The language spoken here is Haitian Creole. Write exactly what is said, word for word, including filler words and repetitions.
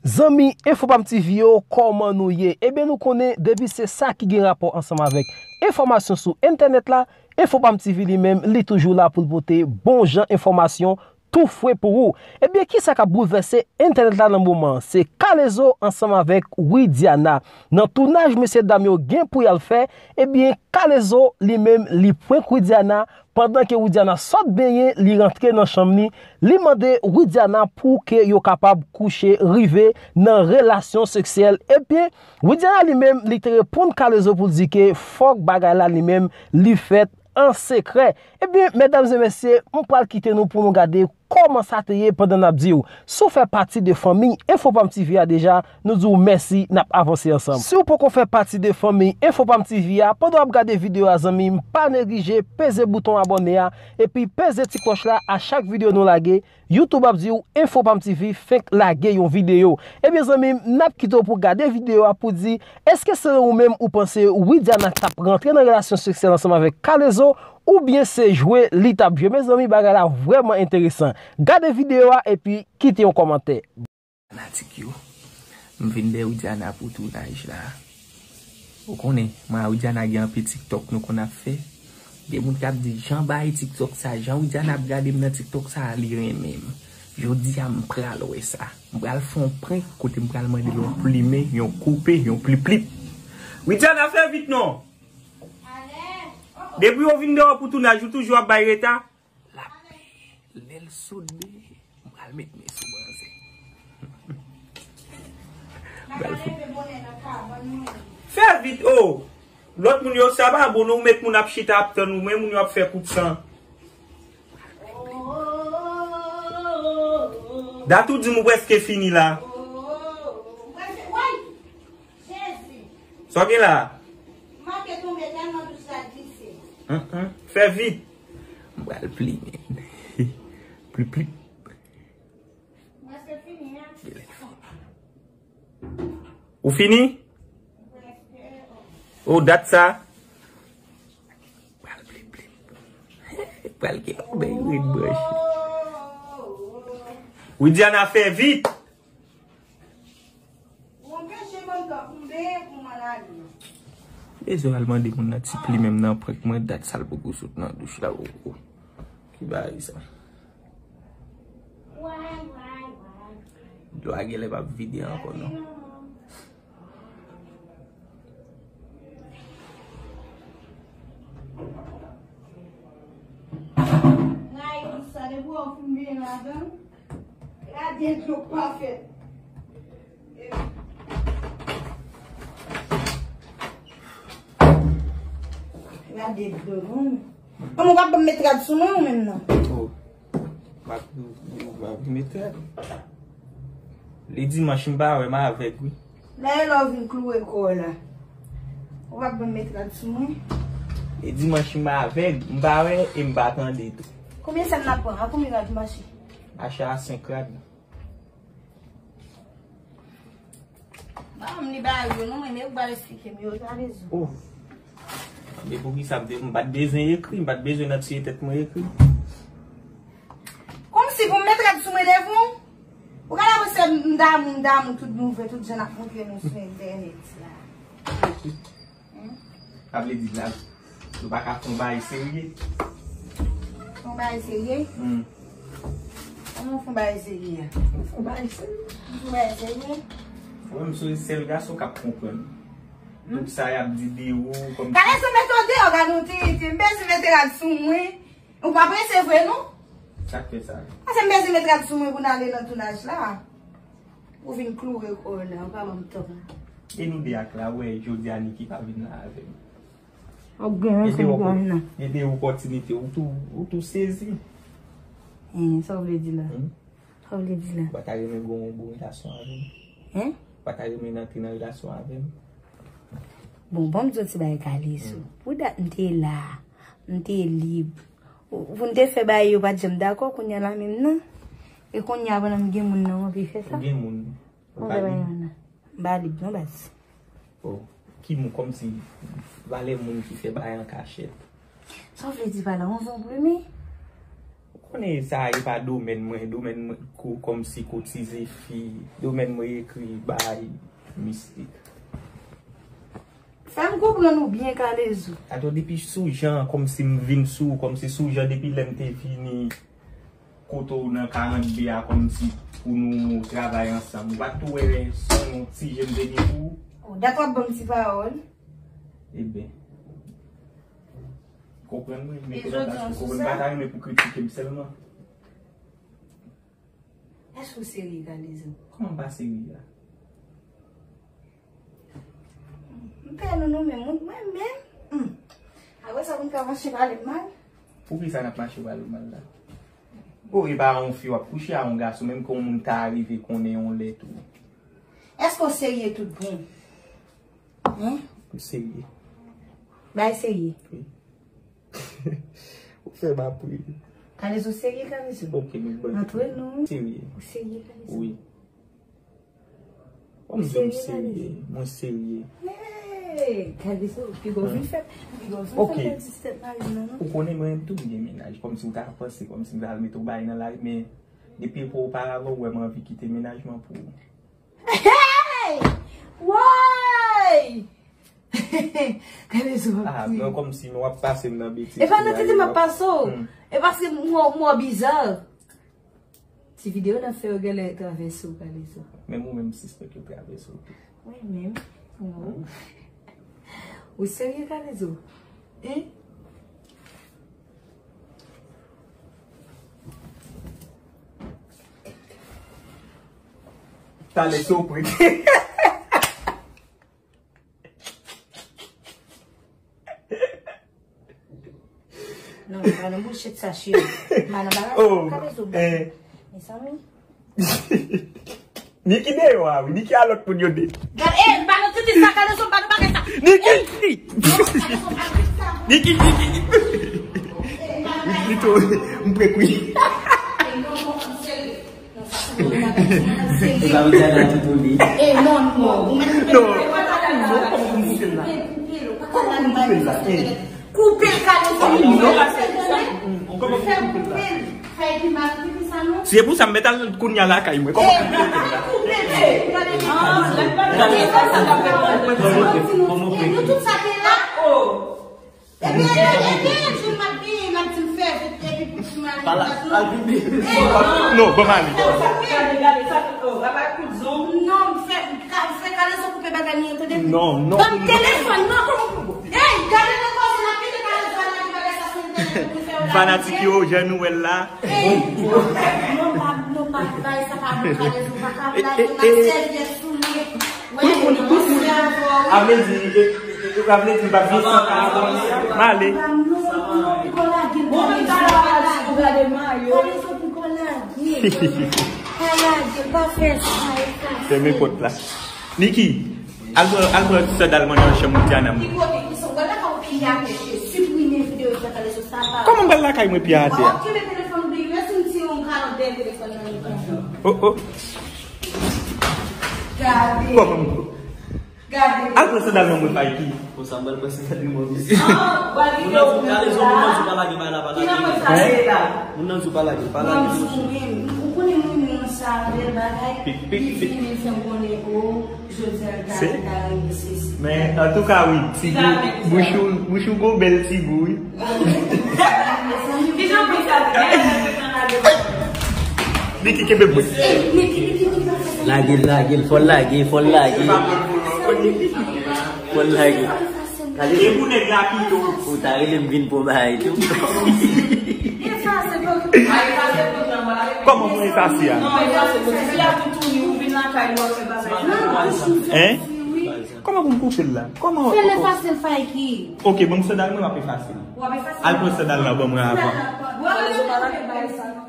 Zanmi Enfopam T V yo, kòman nou ye? Ebyen, nou konnen depi se sa ki gen rapò ansanm avèk enfòmasyon sou entènèt la, Enfopam T V li menm, li toujou la pou l pote bon jan enfòmasyon tou fre pou ou. Ebyen, kisa k ap boulvèse entènèt la nan moman an? Se K-Lezo ansanm avèk Widiana. Nan tounaj mesye dam yo gen pou y al fè, ebyen, K-Lezo li menm, li prank Widiana. Pandan ke Widiana sot benyen, li rantre nan chanm li, li mande Widiana pou ke yo kapab kouche rive nan relasyon seksyèl. Ebyen, Widiana li menm, li te reponn K-Lezo pou l di ke fòk bagay la li menm, li fèt an sekrè. Ebyen, medam e mesye, m pral kite nou pou nou gade kòman sa te ye pandan n ap di w. Si w fè pati de fanmi Enfopam T V a deja, nou di w mèsi, n ap avanse ansanm. Si w poko fè pati de fanmi Enfopam T V a, pandan w ap gade videyo a, zanmi m, pa neglije peze bouton abòne a, epi peze ti klòch la a chak videyo nou lage. YouTube ap di w Enfopam T V fenk lage yon videyo. Ebyen, zanmi m, n ap kite w pou gade videyo a pou di, èske selon ou menm ou panse Widiana t ap rantre nan relasyon seksyèl ansanm avèk K-Lezo, oubyen se jwe li t ap jwe? Mezanmi, bagay la vrèman enteresan. Gade videyo a epi kite yon kòmantè. Fanatik yo, m vin dèyè Widiana pou tounaj la. Ou konnen, mwen ak Widiana gen anpil TikTok nou konn ap fè. Gen moun k ap di, "Jan bay TikTok sa, jan Widiana ap gade m nan TikTok sa, li renmen m." Jodi a, m pral wè sa. M pral fè yon prank kote m pral mande l yon plimen, yon koupe, yon plip plip. Widiana, fè vit non! Depi w vin dèyè pou tounaj, ou toujou ap bay reta? L ap peye. Lè l sot dèyè, m pral met men sou manzè. M pral fout. Fè vit, o! Lòt moun yo, sa pa bon, non, ou met moun ap chita ap tann ou, men moun yo ap fè kout san. Dat ou di m ou prèske fini la. Sa w gen la? Manke tonbe tèlman dous la glise. Hum, hum. Fè vit. M pral plimen. Plip, plip. Mwen se fini, hein? Ou fini? O, dat sa. Pral plip, plip. Pral gen yon bèy red branch. Widiana, fè vit. Ou anpeche m antre pou m benyen pou m al ale. Bezwen al mande moun nan ti pli menm nan prank mwen, dat sa l poko sot nan douch la poko. Ki bagay sa? Dlo a genlè p ap vide ankò non. Rayi sa, depi w fin benyen ladan l, gade dlo k pa fèt. Gade dlo non. Kòman w ap ban m met rad sou mwen ou menm nan? Oh. M ap, m ap met rad. Li dimanch m pa wè, m avèg wi. Lè e lè w vin kloure kò w la. Ou p ap ban m met rad sou mwen? E dimanch m avèg, m pa wè e m pa tande tou. Konbyen sèm n ap pran? A konbyen rad mache? Mache a senk rad. Ba m li ba yo non, men ou pral esplike m yo, ou ta bezwen. Oh. Men poukisa m te, m pa t bezwen ekri, m pa t bezwen nan tiye tèt mwen ekri. Kòmsi pou m met rad sou mwen devan w? Ou ka la panse m damou, m damou tout nouvèl, tout jan n ap montre nou sou entènèt la. Hmm? Sa vle di la, nou pa ka fè yon bagay serye? Fè yon bagay serye? Hmm. Kòman w fè yon bagay serye a? Yon bagay serye. Yon bagay serye? Mwen, m se sèl gason k ap konprann. Hmm? Tout sa y ap di de ou, kòm... Gade sa mete w deyò, gade w te, te, m bezwen mete rad sou mwen. Ou pa prese vre non? Sa k fè sa? Paske m bezwen met rad sou mwen pou n ale nan tounaj la. Ou vin kloure kò w la, ou pa ban m tan. E nou de ak la, wè, jodi a Niki pa vin la avè m. Ou gen rezon, ou pa vin la. E de opòtinite, ou tou, ou tou sezi. Hein, sa w vle di la? Hmm? Sa w vle di la? Ou pa ta renmen gon bon relasyon avè m? Hein? Ou pa ta renmen antre nan relasyon avè m? Bon, ban m di w ti bagay Kalezo. Hmm. Pou dat m te la, m te lib. Pou n te fè bagay yo pa t janm dakò, kounye a la menm nan. E kounye a pandan m gen moun nan, m anvi fè sa. Ou gen moun? Ou pa lib? M pa lib non baz. Oh, ki moun, kòmsi valè moun ki fè bagay an kachèt. Sa w vle di pa la, yon zonbri men? Konnen sa e pa domèn mwen, domèn mwen ko-, kòmsi kotize fi, domèn mwen ekri bay mistik. Fè m konprann ou byen, Kalezo. Atò, depi sou jan, kòmsi m vin sou, kòmsi sou jan depi lè m te vini kote w nan karant de a, kòmsi pou nou travay ansanm. Ou pa t tou wè se yon ti je m te gen pou ou? Oh, dat w ap ban m ti pawòl. Ebyen. Konprann mwen, men konprann pa ta renmen pou kritike m sèlman. Èske w serye, Kalezo? Kòman m pa serye a? M pè nou, nou menm, mwen, mwen menm. Hmm. Apre sa, pou m ka mache pale m mal? Poukisa n ap mache pale w mal la? O, e pa yon fi w ap kouche a yon gason, menm ke yon moun ta rive konnen yon lè tou. Èske w serye tout bon? Hein? M serye. Bay serye. Wi. Ou fè m ap ri. Kalezo serye, Kalezo. Ok, nou ban. Antre nou. Serye. Ou serye, Kalezo? Wi. Ou m di w m serye, Kalezo? Mwen serye. Hey, Kalezo, piga w vin fè, piga w vin fè pèdi tèt mari m nan, non. Ou konnen mwen menm tou m gen mennaj, kòmsi w ta panse, kòmsi m ta al mete w bay nan lari, men depi epòk oparavan, ou wè m anvi kite mennaj mwen pou ou. Hey! Woy! Kalezo ap ri. Ah, men kòmsi w ap pase m nan betiz. E pa nan tete m ap pase w. Hmm. E paske m wè w, m wè w biza. Ti videyo n ap fè yo genlè travèse w, Kalezo. Menm ou menm, m sispèk yo travèse w tou. Mwen menm? Oh. Ou serye, Kalezo? Hein? Talè sou prik. Non, pa nan bullshit sa, cheri. Pa nan bagay sa, Kalezo. Mezanmi. Niki deyò a, wi. Niki a lòt moun yo de. Gad, eh, pa nan titi sa, Kalezo, pa nan bagay sa. Niki! Niki, Niki. Wi, plito, m prek wi. E pa ou di a la tout ou li. Eh, non, non. Ou mèt koupe l. Non. Non, kòman pou m koupe l la? Koupe l, koupe l, kale sa. Non. Kòman pou m koupe l la? Fè epi mal, epi sa, non? Se pou sa m mèt al kounye a lakay mwen. Kòman pou m koupe l la? Koupe l, koupe l. Kòman pou m koupe l la? Nou tout sa te la. Ebyen, ebyen, ebyen, jou m ap genyen, m ap di m fè vit, epi pou ti mari m bat nou. Al pipi. Non, ban m ale. Gade, gade, sa, oh, apa kout zong. Non, m fè, ka, fè Kalezo koupe bagay li an, tande? Non, non. Ban m telefòn, non. Ey, gade nan koze n ap kite Kalezo al lage bagay sa sou entènèt pou l fè yo lage. Fanatik yo, jan nou wè l la. Ey, non, pa, non, pa, bagay sa pa bon, Kalezo, pa ka lage nan sèvyèt sou li. Tout moun, tout moun. A vle di, e, e, e, a vle di, m pa gen san ka abòne. M ale. Fèmen pòt la. Niki, al pran, al pran ti sandal mwen nan chanm Tiana mwen. Kòman m pral lakay mwen pye atè a? Oh, oh. Kòman m Gade. Al pran sandal nan men Mikey. Konsa m pral pran sandal nan men misye. Ah, w al kite yo pou gade la. Moun nan di w pa lage, pa lage, pa lage. Ki nan mwen sa ye la? Moun nan di w pa lage, pa lage. Ou konnen moun nan sa bèl bagay. Pik, pik, pik. Li vini, li fè m konnen, o, jodi a, l ta, l ta renmen sesi. Men, antouka, wi, ti gou, bouch ou, bouch ou gon bèl ti gou, wi. Kijan pou sa fè? Niki kenbe mwen. Lage l, lage l, fò l lage, fò l lage. Fò l lage. Ou ta rele m vin pran bagay tou. Kòman pou efase a? Hein? Kòman pou m koupe l la? Kòman? Fè l efase l, Mikey. Ok, ban m sandal mwen, m ap efase l. W ap efase l. Al pran sandal la ban mwen avan. W ap efase l.